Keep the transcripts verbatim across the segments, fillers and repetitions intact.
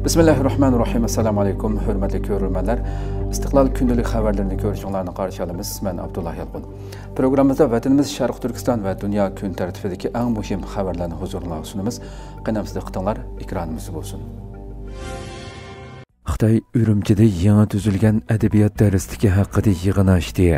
بىسمىللاھىررەھمانىررەھىم. ئەسسالامۇ ئەلەيكۇم، ھۆرمەتلىك كۆرۈرمەنلەر. ئىستىقلال كۈندىلىك خەۋەرلىرىنى كۆرۈشۈڭلارنى قارشى ئالىمىز. مەن ئابدۇللا يالقۇن. پروگراممىمىزدا ۋەتىنىمىز، شەرقىي تۈركىستان ۋە دۇنيا كۈن تەرتىپىدىكى ئەڭ مۇھىم خەۋەرلەرنى ھۇزۇرۇڭلارغا سۇنىمىز. قېنى ئەمىسە دىققىتىڭلار ئېكرانىمىزدا بولسۇن. خىتاي ئۈرۈمچىدە يېڭى تۈزۈلگەن ئەدەبىيات دەرسلىكى ھەققىدە يىغىن ئاچتى.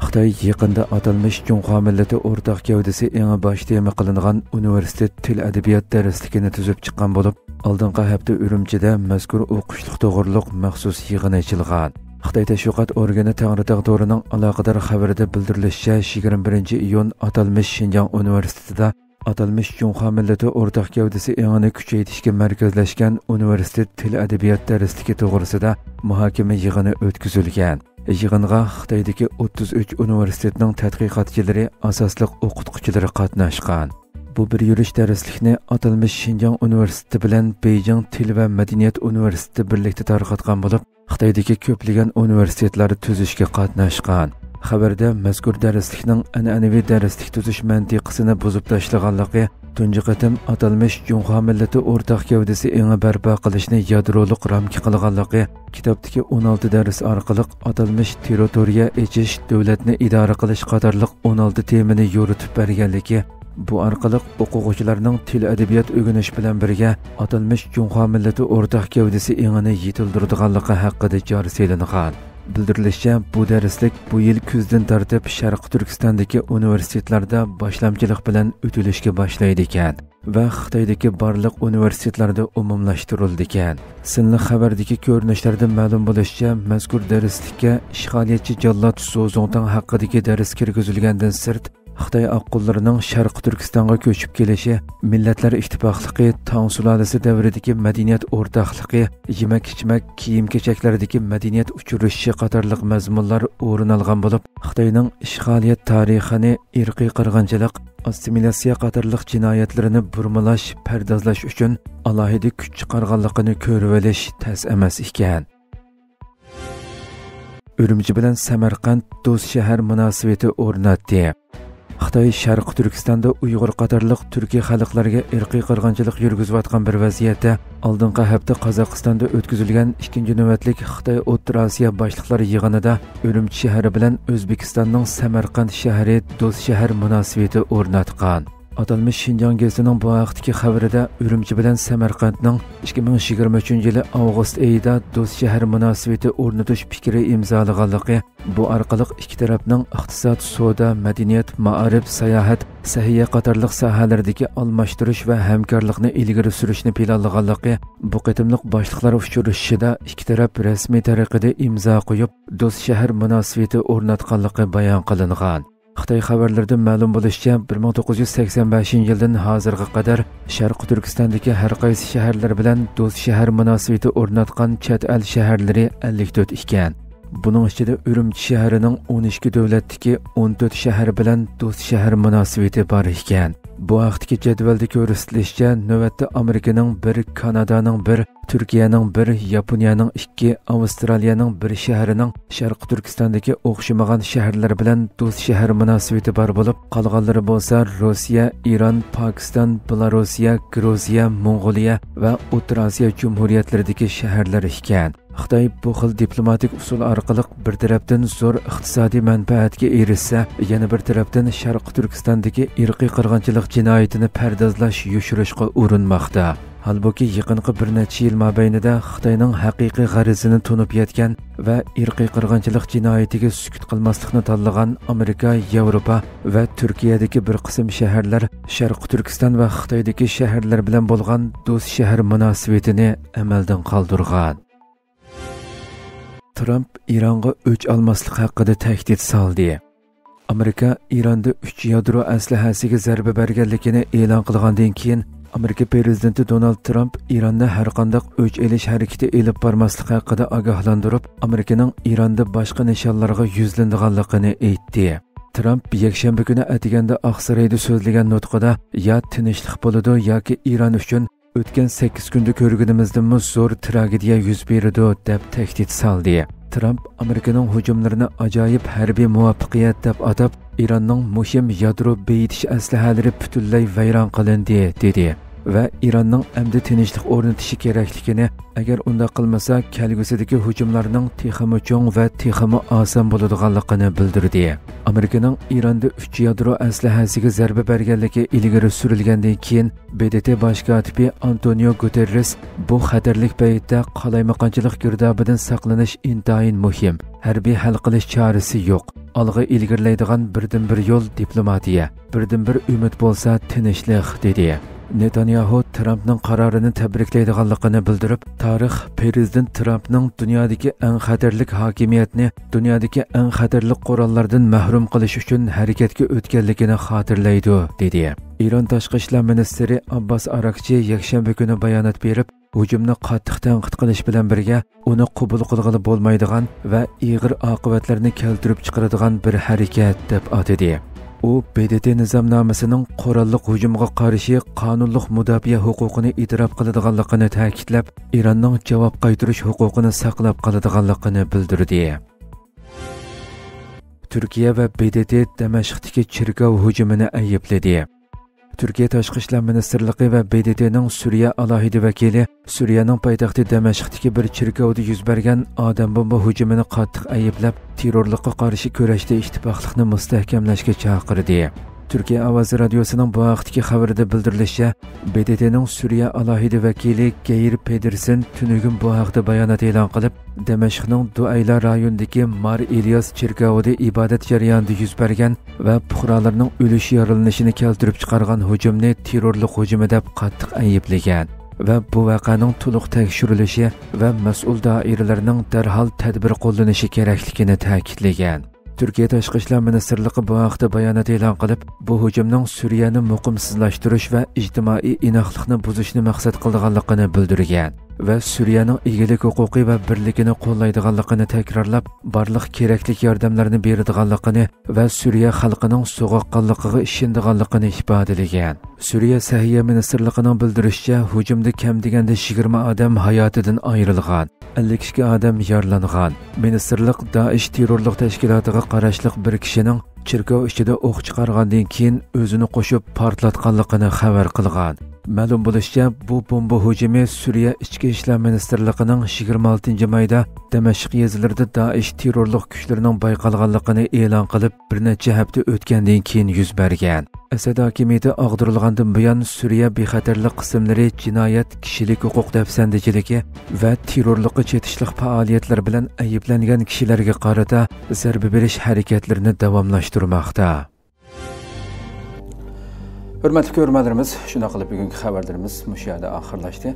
خىتاي يېقىندا ئاتالمىش جۇڭخۇا مىللىتى ئورتاق گەۋدىسى ئېڭى باش تېما قىلىنغان ئۇنىۋېرسىتېت تىل ئەدەبىيات دەرسلىكىنى تۈزۈپ چىققان بولۇپ، ئالدىنقى ھەپتە ئۈرۈمچىدە مەزكۇر ئوقۇشلۇق توغرۇلۇق مەخسۇس يىغىن ئېچىلغان. خىتاي تەشۋىقات ئورگىنى تەڭرىتاغ تورىنىڭ ئالاقىدار خەۋىرىدە بىلدۈرۈلۈشىچە، يىگىرمە بىرىنچى ئىيۇن ئاتالمىش شىنجاڭ ئۇنىۋېرسىتېتىدا ئاتالمىش جۇڭخۇا مىللىتى ئورتاق گەۋدىسى ئېڭىنى كۈچەيتىشكە مەركەزلەشكەن ئۇنىۋېرسىتېت تىل ئەدەبىيات دەرسلىكى توغرىسىدا مۇھاكىمە يىغىنى ئۆتكۈزۈلگەن. يىغىنغا خىتايدىكى ئوتتۇز ئۈچ ئۇنىۋېرسىتېتنىڭ تەتقىقاتچىلىرى، ئاساسلىق ئوقۇتقۇچىلىرى قاتناشقان. بۇ بىر يۈرۈش دەرسلىكنى ئاتالمىش شىنجاڭ ئۇنىۋېرسىتېتى بىلەن بېيجىڭ تىل ۋە مەدەنىيەت ئۇنىۋېرسىتېتى بىرلىكتە تارقاتقان بولۇپ، خىتايدىكى كۆپلىگەن ئۇنىۋېرسىتېتلار تۈزۈشكە قاتناشقان. خەۋەردە مەزكۇر دەرسلىكنىڭ ئەنئەنىۋى دەرسلىك تۈزۈش مەنتىقىسىنى بۇزۇپ تاشلىغانلىقى، تۇنجى قېتىم ئاتالمىش جۇڭخۇا مىللىتى ئورتاق گەۋدىسى ئېڭى بەرپا قىلىشنى يادرولۇق رامكا قىلغانلىقى، كىتابتىكى ئون ئالتە دەرس ئارقىلىق ئاتالمىش تېررىتورىيە ئېچىش، دۆلەتنى ئىدارە قىلىش قاتارلىق ئون ئالتە تېمىنى يورۇتۇپ بەرگەنلىكى، بۇ ئارقىلىق ئوقۇغۇچىلارنىڭ تىل ئەدەبىيات ئۆگىنىش بىلەن بىرگە ئاتالمىش جۇڭخۇا مىللىتى ئورتاق گەۋدىسى ئېڭىنى يېتىلدۈرىدىغانلىقى ھەققىدە چارە سېلىنغان. بىلدۈرۈلۈشىچە، بۇ دەرسلىك بۇ يىل كۈزدىن تارتىپ شەرقىي تۈركىستاندىكى ئۇنىۋېرسىتېتلاردا باشلامچىلىق بىلەن ئۆتۈلۈشكە باشلايدىكەن ۋە خىتايدىكى بارلىق ئۇنىۋېرسىتېتلاردا ئومۇملاشتۇرۇلىدىكەن. سىنلىق خەۋەردىكى كۆرۈنۈشلەردىن مەلۇم بولۇشىچە، مەزكۇر دەرسلىككە ئىشغالىيەتچى جاللات زۇ زۇڭتاڭ ھەققىدىكى دەرس كىرگۈزۈلگەندىن سىرت، خىتاي ئاققۇنلىرىنىڭ شەرقىي تۈركىستانغا كۆچۈپ كېلىشى، مىللەتلەر ئىتتىپاقلىقى، تاڭ سۇلالىسى دەۋرىدىكى مەدەنىيەت ئورتاقلىقى، يېمەك-ئىچمەك، كىيىم-كېچەكلەردىكى مەدەنىيەت ئۇچرىشىشى قاتارلىق مەزمۇنلار ئورۇن ئالغان بولۇپ، خىتاينىڭ ئىشغالىيەت تارىخىنى ئىرقىي قىرغىنچىلىق، ئاسسىمىلياتسىيە قاتارلىق جىنايەتلىرىنى بۇرمىلاش، پەردازلاش ئۈچۈن ئالاھىدە كۈچ چىقارغانلىقىنى كۆرۈۋېلىش تەس ئەمەس ئىكەن. ئۈرۈمچى بىلەن سەمەرقەنت دوست شەھەر مۇناسىۋىتى ئورناتتى. خىتاي شەرقىي تۈركىستاندا ئۇيغۇر قاتارلىق تۈركىي خەلقلەرگە ئىرقىي قىرغىنچىلىق يۈرگۈزۈۋاتقان بىر ۋەزىيەتتە، ئالدىنقى ھەپتە قازاقىستاندا ئۆتكۈزۈلگەن ئىككىنچى نۆۋەتلىك خىتاي ئوتتۇرا ئاسىيا باشلىقلار يىغىنىدا ئۈرۈمچى شەھىرى بىلەن ئۆزبېكىستاننىڭ سەمەرقەنت شەھىرى دوست شەھەر مۇناسىۋىتى ئورناتقان. ئاتالمىش شىنجاڭ گېزىتىنىڭ بۇ ھەقتىكى خەۋىرىدە ئۈرۈمچى بىلەن سەمەرقەنتنىڭ ئىككى مىڭ يىگىرمە ئۈچىنچى يىلى ئاۋغۇست ئېيىدا دوست شەھەر مۇناسىۋىتى ئورنىتىش پىكرى ئىمزالىغانلىقى، بۇ ئارقىلىق ئىككى تەرەپنىڭ ئىقتىساد، سودا، مەدەنىيەت، مائارىپ، ساياھەت، سەھىيە قاتارلىق ساھەلەردىكى ئالماشتۇرۇش ۋە ھەمكارلىقنى ئىلگىرى سۈرۈشنى پىلانلىغانلىقى، بۇ قېتىملىق باشلىقلار ئۇچرىشىشىدا ئىككى تەرەپ رەسمىي تەرىقىدە ئىمزا قويۇپ، دوست شەھەر مۇناسىۋىتى ئورناتقانلىقى بايان قىلىنغان. خىتاي خەۋەرلىرىدىن مەلۇم بولۇشىچە، بىر مىڭ توققۇز يۈز سەكسەن بەشىنچى يىلدىن ھازىرغا قەدەر شەرقىي تۈركىستاندىكى ھەر قايسى شەھەرلەر بىلەن دوست شەھەر مۇناسىۋىتى ئورناتقان چەت ئەل شەھەرلىرى ئەللىك تۆت ئىكەن. بۇنىڭ ئىچىدە ئۈرۈمچى شەھىرىنىڭ ئون ئىككى دۆلەتتىكى ئون تۆت شەھەر بىلەن دوست شەھەر مۇناسىۋىتى بار ئىكەن. بۇ ھەقتىكى جەدۋەلدە كۆرسىتىلىشىچە، نۆۋەتتە ئامېرىكىنىڭ بىر، كانادانىڭ بىر، تۈركىيەنىڭ بىر، ياپونىيەنىڭ ئىككى، ئاۋسترالىيەنىڭ بىر شەھىرىنىڭ شەرقىي تۈركىستاندىكى ئوخشىمىغان شەھەرلەر بىلەن دوست شەھەر مۇناسىۋىتى بار بولۇپ، قالغانلىرى بولسا روسىيە، ئىران، پاكىستان، بېلاروسىيە، گرۇزىيە، موڭغۇلىيە ۋە ئوتتۇرا ئاسىيا جۇمھۇرىيەتلىرىدىكى شەھەرلەر ئىكەن. خىتاي بۇ خىل دىپلوماتىك ئۇسۇل ئارقىلىق بىر تەرەپتىن زور ئىقتىسادىي مەنپەئەتكە ئېرىشسە، يەنە بىر تەرەپتىن شەرقىي تۈركىستاندىكى ئىرقىي قىرغىنچىلىق جىنايىتىنى پەردازلاش، يوشۇرۇشقا ئۇرۇنماقتا. ھالبۇكى، يېقىنقى بىر نەچچە يىل مابەينىدە خىتاينىڭ ھەقىقىي غەرىزىنى تونۇپ يەتكەن ۋە ئىرقىي قىرغىنچىلىق جىنايىتىگە سۈكۈت قىلماسلىقنى تاللىغان ئامېرىكا، ياۋروپا ۋە تۈركىيەدىكى بىر قىسىم شەھەرلەر شەرقىي تۈركىستان ۋە خىتايدىكى شەھەرلەر بىلەن بولغان دوست شەھەر مۇناسىۋىتىنى ئەمەلدىن قالدۇرغان. ترامپ ئىرانغا ئۆچ ئالماسلىق ھەققىدە تەھدىت سالدى. ئامېرىكا ئىراندا ئۈچ يادرو ئەسلىھەسىگە زەربە بەرگەنلىكىنى ئېلان قىلغاندىن كېيىن، ئامېرىكا پىرېزىدېنتى دونالد ترامپ ئىراننى ھەرقانداق ئۆچ ئېلىش ھەرىكىتى ئېلىپ بارماسلىق ھەققىدە ئاگاھلاندۇرۇپ، ئامېرىكىنىڭ ئىراندا باشقا نىشانلارغا يۈزلىنىدىغانلىقىنى ئېيتتى. ترامپ يەكشەنبە كۈنى ئەتىگەندە ئاقسارايدا سۆزلىگەن نۇتقىدا، يا تىنچلىق بولىدۇ، ياكى ئىران ئۈچۈن ئۆتكەن سەككىز كۈندە كۆرگىنىمىزدىنمۇ زور تراگېدىيە يۈز بېرىدۇ، دەپ تەھدىت سالدى. ترامپ ئامېرىكىنىڭ ھۇجۇملىرىنى ئاجايىپ ھەربىي مۇۋەپپەقىيەت دەپ ئاتاپ، ئىراننىڭ مۇھىم يادرو بېيىتىش ئەسلىھەلىرى پۈتۈنلەي ۋەيران قىلىندى، دېدى. ۋە ئىراننىڭ ئەمدى تىنچلىق ئورنىتىشى كېرەكلىكىنى، ئەگەر ئۇنداق قىلمىسا، كەلگۈسىدىكى ھۇجۇملارنىڭ تېخىمۇ چوڭ ۋە تېخىمۇ ئاسان بولىدىغانلىقىنى بىلدۈردى. ئامېرىكىنىڭ ئىراندا ئۈچ يادرو ئەسلىھەسىگە زەربە بەرگەنلىكى ئىلگىرى سۈرۈلگەندىن كېيىن، ب د ت باش كاتىپى ئانتونىيو گۇتېررېس بۇ خەتەرلىك پەيتتە قالايمىقانچىلىق گىردابىدىن ساقلىنىش ئىنتايىن مۇھىم. ھەربىي ھەل قىلىش چارىسى يوق. ئالغا ئىلگىرىلەيدىغان بىردىنبىر يول دىپلوماتىيە، بىردىنبىر ئۈمىد بولسا تىنچلىق، دېدى. نېتانياھۇ ترامپنىڭ قارارىنى تەبرىكلەيدىغانلىقىنى بىلدۈرۈپ، تارىخ پىرېزىدېنت ترامپنىڭ دۇنيادىكى ئەڭ خەتەرلىك ھاكىمىيەتنى دۇنيادىكى ئەڭ خەتەرلىك قوراللاردىن مەھرۇم قىلىش ئۈچۈن ھەرىكەتكە ئۆتكەنلىكىنى خاتىرىلەيدۇ، دېدى. ئىران تاشقى ئىشلار مىنىستىرى ئابباس ئاراكچى يەكشەنبە كۈنى بايانات بېرىپ، ھۇجۇمنى قاتتىق تەنقىد قىلىش بىلەن بىرگە، ئۇنى قوبۇل قىلغىلى بولمايدىغان ۋە ئېغىر ئاقىۋەتلەرنى كەلتۈرۈپ چىقىرىدىغان بىر ھەرىكەت، دەپ ئاتىدى. ئۇ ب د ت نىزامنامىسىنىڭ قوراللىق ھۇجۇمغا قارشى قانۇنلۇق مۇداپىئە ھوقۇقىنى ئېتىراپ قىلىدىغانلىقىنى تەكىتلەپ، ئىراننىڭ جاۋاب قايتۇرۇش ھوقۇقىنى ساقلاپ قالىدىغانلىقىنى بىلدۈردى. تۈركىيە ۋە ب د ت دەمەشقتىكى چېركاۋ ھۇجۇمىنى ئەيىبلىدى. تۈركىيە تاشقى ئىشلار مىنىستىرلىقى ۋە ب د ت نىڭ سۈرىيە ئالاھىدە ۋەكىلى سۈرىيەنىڭ پايتەختى دەمەشقتىكى بىر چېركاۋدا يۈز بەرگەن ئادەم بومبا ھۇجۇمىنى قاتتىق ئەيىبلەپ، تېررورلۇققا قارشى كۈرەشتە ئىتتىپاقلىقنى مۇستەھكەملەشكە چاقىردى. تۈركىيە ئاۋازى رادىيوسىنىڭ بۇ ھەقتىكى خەۋىرىدە بىلدۈرۈلۈشىچە، ب د ت نىڭ سۈرىيە ئالاھىدە ۋەكىلى گېير پېدېرسن تۈنۈگۈن بۇ ھەقتە بايانات ئېلان قىلىپ، دەمەشقنىڭ دۇئەيلا رايونىدىكى مار ئىلياس چېركاۋىدا ئىبادەت جەريانىدا يۈز بەرگەن ۋە پۇقرالارنىڭ ئۆلۈش يارىلىنىشىنى كەلتۈرۈپ چىقارغان ھۇجۇمنى تېررورلۇق ھۇجۇمى دەپ قاتتىق ئەيىبلىگەن ۋە بۇ ۋەقەنىڭ تولۇق تەكشۈرۈلۈشى ۋە مەسئۇل دائىرىلەرنىڭ دەرھال تەدبىر قوللىنىشى كېرەكلىكىنى تەكىتلىگەن. تۈركىيە تاشقى ئىشلار مىنىستىرلىقى بۇ ھەقتە بايانات ئېلان قىلىپ، بۇ ھۇجۇمنىڭ سۈرىيەنى مۇقىمسىزلاشتۇرۇش ۋە ئىجتىمائىي ئىناقلىقنى بۇزۇشنى مەقسەت قىلىدىغانلىقىنى بىلدۈرگەن ۋە سۈرىيەنىڭ ئىگىلىك ھوقۇقى ۋە بىرلىكىنى قوللايدىغانلىقىنى تەكرارلاپ، بارلىق كېرەكلىك ياردەملەرنى بېرىدىغانلىقىنى ۋە سۈرىيە خەلقىنىڭ سوغۇققانلىقىغا ئىشىنىدىغانلىقىنى ئىپادىلىگەن. سۈرىيە سەھىيە مىنىستىرلىقىنىڭ بىلدۈرۈشىچە، ھۇجۇمدا كەم دېگەندە يىگىرمە ئادەم ھاياتىدىن ئايرىلغان، ئەللىك ئىككى ئادەم يارىلانغان. مىنىستىرلىق دائىش تېررورلۇق تەشكىلاتىغا قاراشلىق بىر كىشىنىڭ چېركاۋ ئىچىدە ئوق چىقارغاندىن كېيىن ئۆزىنى قوشۇپ پارتلاتقانلىقىنى خەۋەر قىلغان. مەلۇم بولۇشىچە، بۇ بومبا ھۇجۇمى سۈرىيە ئىچكى ئىشلار مىنىستىرلىقىنىڭ يىگىرمە ئالتىنچى مايدا دەمەشق يېزىلىرىدا دائىش تېررورلۇق كۈچلىرىنىڭ بايقالغانلىقىنى ئېلان قىلىپ، بىر نەچچە ھەپتە ئۆتكەندىن كېيىن يۈز بەرگەن. ئەسەد ھاكىمىيىتى ئاغدۇرۇلغاندىن بۇيان، سۈرىيە بىخەتەرلىك قىسىملىرى جىنايەت، كىشىلىك ھوقۇق دەپسەندىچىلىكى ۋە تېررورلۇققا چېتىشلىق پائالىيەتلەر بىلەن ئەيىبلەنگەن كىشىلەرگە قارىتا زەربە بېرىش ھەرىكەتلىرىنى داۋاملاشتۇرماقتا. ھۆرمەتلىك كۆرۈرمەنلىرىمىز، شۇنداق قىلىپ بۈگۈنكى خەۋەرلىرىمىز مۇشۇ يەردە ئاخىرلاشتى.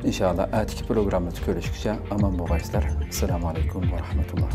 ئىنشائاللا، ئەتىكى پروگراممىدا كۆرۈشكىچە ئامان بولغايسىلەر. ئەسسالامۇ ئەلەيكۇم ۋە رەھمەتۇللا.